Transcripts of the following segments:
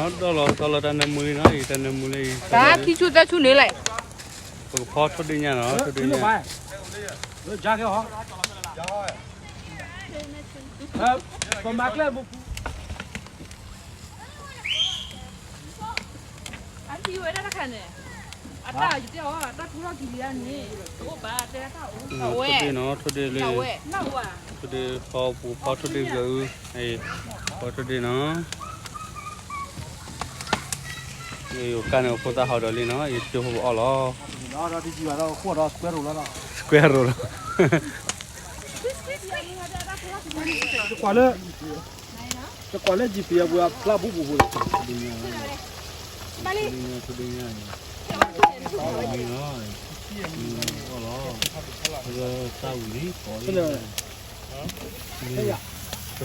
ဒီးလီၤ တီလီၤတၢ်နၢမူလံနီၤ အံၤတၢ်နၢမူလံအံၤ တၢ်ခံဆူၣ်တၢ်ဆူၣ်န့ၣ်လဲၣ် ပကဖီထိၣ်ဒ့ၣ်ညါနီၤ ထိၣ်ဒ့ၣ်ညါ ပမၤကျဲ အထံဝဲဒၣ်တခါန့ၣ် အတၢ်ယတဲအီၤ တၢ်ထူထီၣ်ကံၤလံန့ၣ် တအိၣ်ဘၣ်တဲတၢ်အိၣ် ထိၣ်ဒ့ၣ်နီၤ ထိၣ်ဒ့ၣ်လံ ထိၣ်ဒ့ၣ်ဖီပူၤဖီထိၣ်ဒ့ၣ်ဂၤအု ဖီထိၣ်ဒ့ၣ်နီၤ ကါန့ၣ် အဖိသၣ်ဟီဒီးလံနီၤ ယကၠိဖိပအီၣ်လီၤ square root လီၤ တကွၢ်လၢ တကွၢ်လၢ G P S ပူၤ အဖျါဘူးပူၤပူၤလီၤ ထိၣ်ဒ့ၣ်ညါ ထိၣ်ဒ့ၣ်ညါ အီၣ်လီၤ တၢ်ဝံၤလံ ကၠိ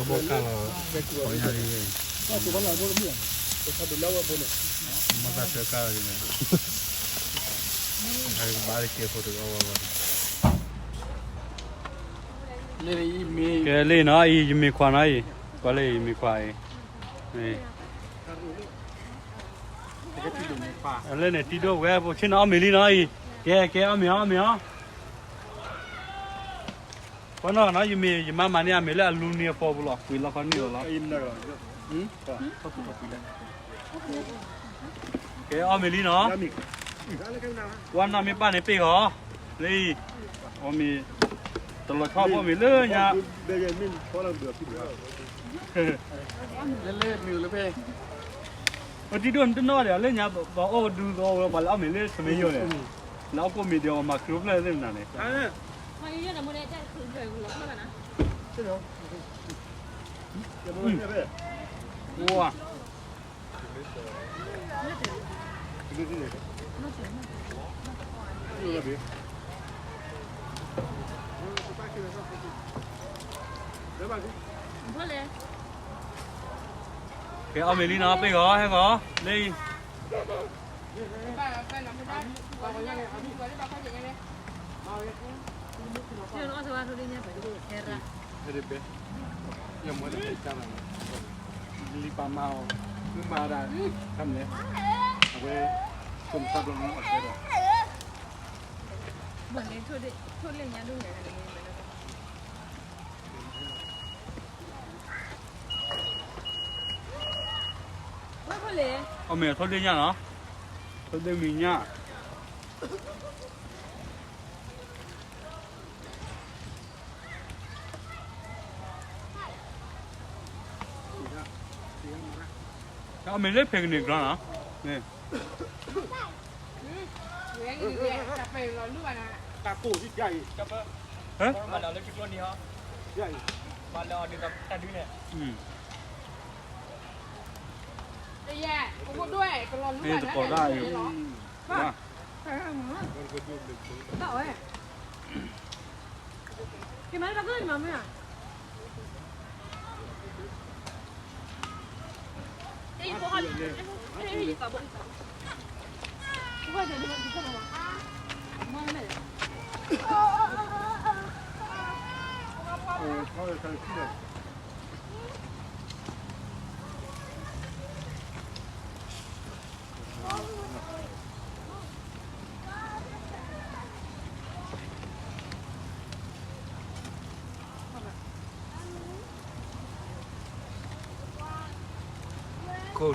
ဘိၣ်ကၢ်လီၤ ပီညါလံ မ့ၢ်သးဆၢကၢ်လီၤ ကဘၣ်တကဲဖိတအီၣ်ဝဲ ကဲလံနီၤအံၤ ယမ့ၢ်ခွါနီၤအံၤ ကွၢ်လၢယမ့ၢ်ခွါအံၤ လၢန့ၣ်တံဒိၣ်ဝဲ ပဆ့ၣ်နီၤအီၣ်မ့ၤလံနီၤအံၤ ကဲ ကဲ အီၣ်မ့ၤအီၤ အီၣ်မ့ၤအီၤ ပနီၤနီၤ ယမ့ၢ်ယမါမၤန့ၢ်အမ့ၤလၢအလူန့ၢ်အဖီပူၤလီၤ ကွံာ်လီၤခီန့ၢ်လီၤလီၤ ကဲအီၣ်မ့ၤလံနီၤ ဝါနီၢ်မ့ၢ်ပၢ်န့ၣ်ပ့ၢ်ဃီၤ လၢအံၤ အီၣ်မ့ၤ တလီၤဆီဘီၣ်မ့ၤလၢညါ လၢလၢမ့ၢ်လၢဖဲ အတံဒိၣ်နတနီၣ်ဒီး လၢညါ ပှၤအီၣ်ကဒုသီဝဲ ပှၤလၢအီၣ်မ့ၤလၢထမ့ၢ်ယိာ်န့ၣ် လၢအီၣ်ကိၣ်မ့ၤဒီး ပှၤမၤခရံာ်အိၣ်ဖျဲၣ်သ့ၣ်မနၤန့ၣ် ဝါ ကဲအီၣ်မ့ၤလံနီၤ ပ့ၢ်ဂီၤ ဟဲဂီၤ လၢအံၤ လံပာ်မၤအီၤ မ့ၢ်မၤဒၣ် တၢ်မလဲၣ် အဝဲ ကမၤတၢ်ဘျီမ့ၢ်အီၣ်တဲဒီး အီၣ်မ့ၤထိၣ်ဒ့ၣ်ညါနီၤ ထိၣ်ဒ့ၣ်မံၤညါ အီၣ်မ့ၤလၢဖဲကန့ၣ်ကလီနီၤ တၢ်ကိၢ် ဟဲ မၤလၢအီၤဒ်တၢ်ဒုးန့ၣ် တယဲၢ် ကဘိၣ်ဒိၣ်ဝဲ ကလီၤလူၤဘၣ်လၢ တကိးတၢ်အံၤ တၢ်ဝဲ က့ၤမၤလၢတၢ်ကၢၢ်န့ၣ်မၤမ့ၢ်ဧါ ခိၣ်ထူၣ်ထူၣ် ကျီၢ်ဃံနီၤ ကျီၢ်ဃံအထံ ဒ်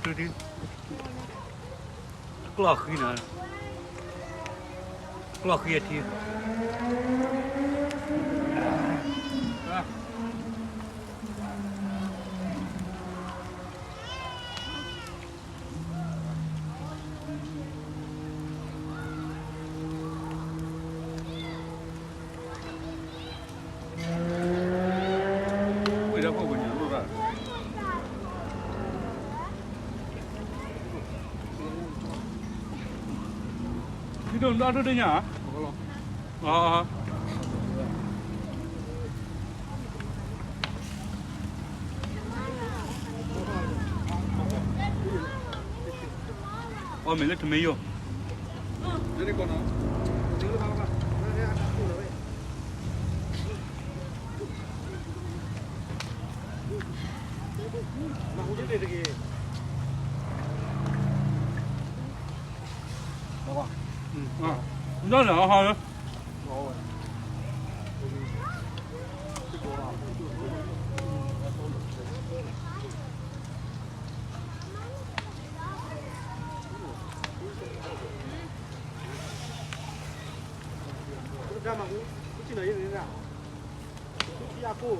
ဒိၣ်နဒၣ်ထိၣ်ဒ့ၣ်ညါ အီၣ်မ့ၤလၢထမ့ၢ်ယိာ် မၤဟူတ့ၢ်တဂ့ၤ ဒီးလဲၤအီၣ်ဟီလၢ ပှၤ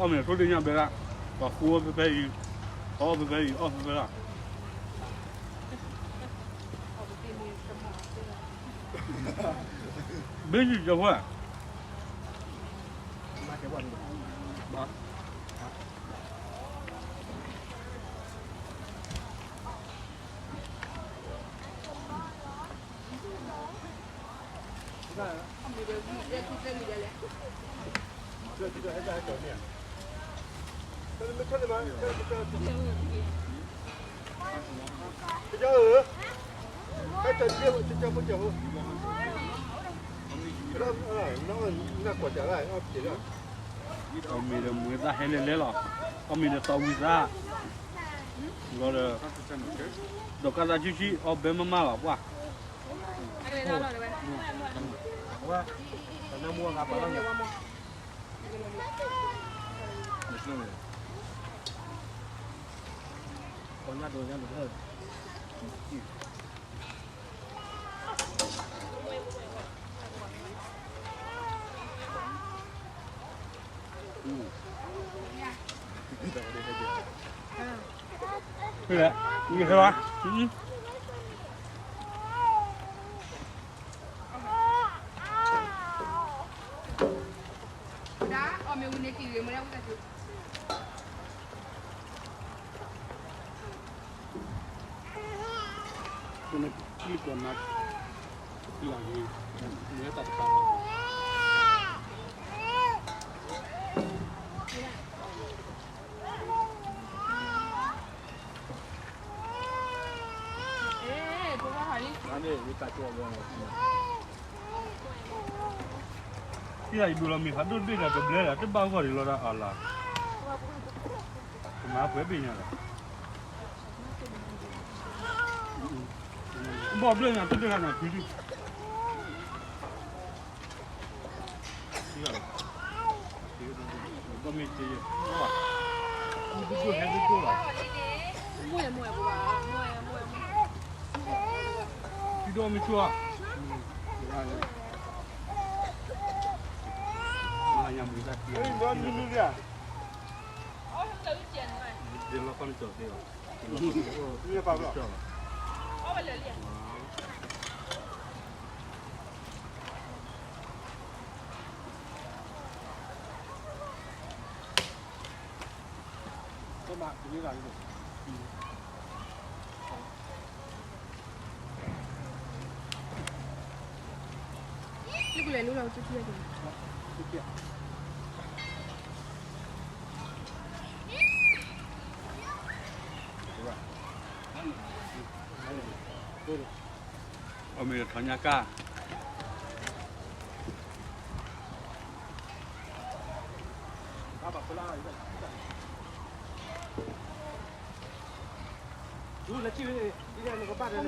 အီၣ်မ့ၤထိၣ်ဒ့ၣ်ညၣ်ဘဲဒၣ်, ပှၤဃူအီၣ်ဖဲဖဲအံၤ, အီၣ်ဖဲဖဲအံၤ, အီၣ်ဖဲဖဲလီၤ. ဘ့ၣ်ယုၢ်ကၠီၤဝဲ, အီၣ်မ့ၤဒီးမူၤသၣ်ဟဲလဲၣ်လဲၣ်လီၤ, အီၣ်မ့ၤဒီးတီဝံသၣ်, လီၤဒီး, ဒီးကၢ်သးဆံဆံအီၣ်ဘဲမးမးလီၤပှၢ်. ယဒိးလီၤမ့ၢ်ဖးဒိၣ်တဘ့ၣ်ဒီး တဘျဲဒီး တဘၣ်ဂီၢ်ဒံးလီၤဒၣ်အီၤလီၤ, ကမၤပှဲၤဘ့ၣ်ညါလီၤ, ဘီၣ်ဘျၢၣ်ညါတဘ့ၣ်ဂၤန့ၣ်ဖံးဒံး ဘီမ့ၢ်တ့ၢ်, ကူဒိၣ်ဒိၣ်ဟဲဒိၣ်ဒိၣ်လီၤ, ထံဒိၣ်မ့ၢ်ဆူၣ်ဧါ, မၤညါမူၤတၢ်ထံ, ဒ်လီၢ်ခီၣ်နကၠီၤသ့လီၤ, အီၣ်မ့ၤဒီးထီညါကၢ်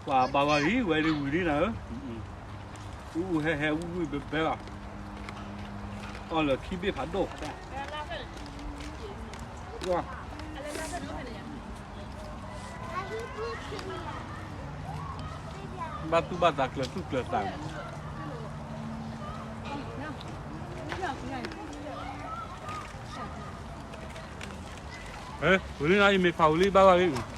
ပှၤဘၣ်ဝဲအံၤ ဝဲဒၣ်ဝံၤလံနၤဧၢ, အူအူဟဲဟဲဝံၣ်ဝံၣ်ဘဲဘဲလီၤ, အီၣ်လၢခံဘ့ၣ်ဖးဒိၣ်, ဘၣ်သူၣ်ဘၣ်သးကျၢၤသူၣ်ကျၢၤသး, ဝံၤလံနီၤ ယမ့ၢ်ဖးဝံၤလံဘၣ်ဘၣ်လံ